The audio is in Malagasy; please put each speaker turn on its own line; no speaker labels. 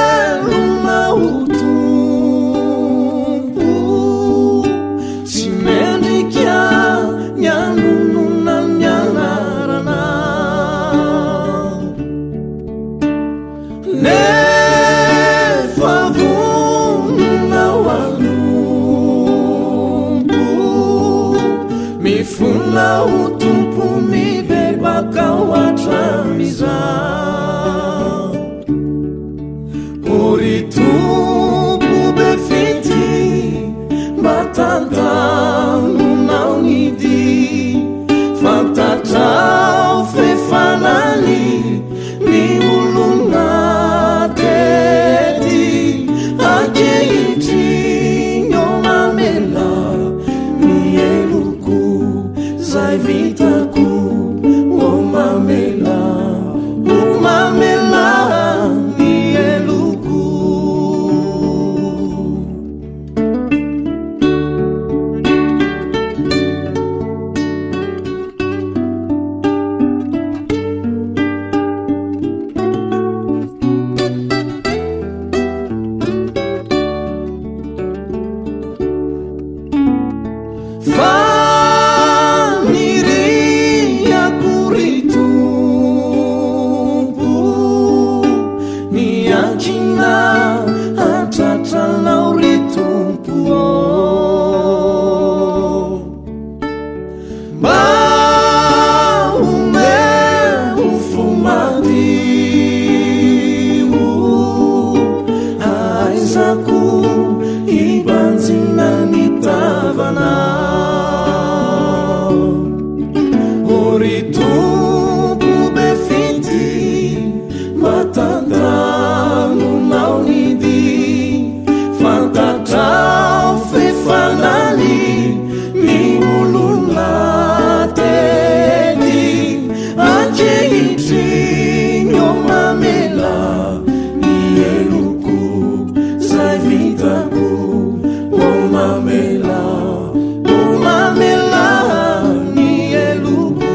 Olombelona ho Tompo, tsy mendrika ny hanonona ny anaranao. Nefa vonona ho hanompo, mifona ho Tompo, mibebaka ho hatramin'izao. O ry Tompo be fitia, mba tantanonao ny dia. Fantatrao f'efa nania ny olona tety. Ankehitriny ô mamela ny heloko zay vitako. Ô mamela, ô mamela ny heloko. Fa niriako ry Tompo miankina an-tratranao ry Tompo ô. Mba omeo fo madio ahaizako hibanjina ny tavanao. O ry Tompo be fitia, mba tantanonao ny dia. Fantatrao f'efa nania ny olona tety. Ankehitriny ô mamela ny heloko zay vitako. Ô mamela, ô mamela ny heloko.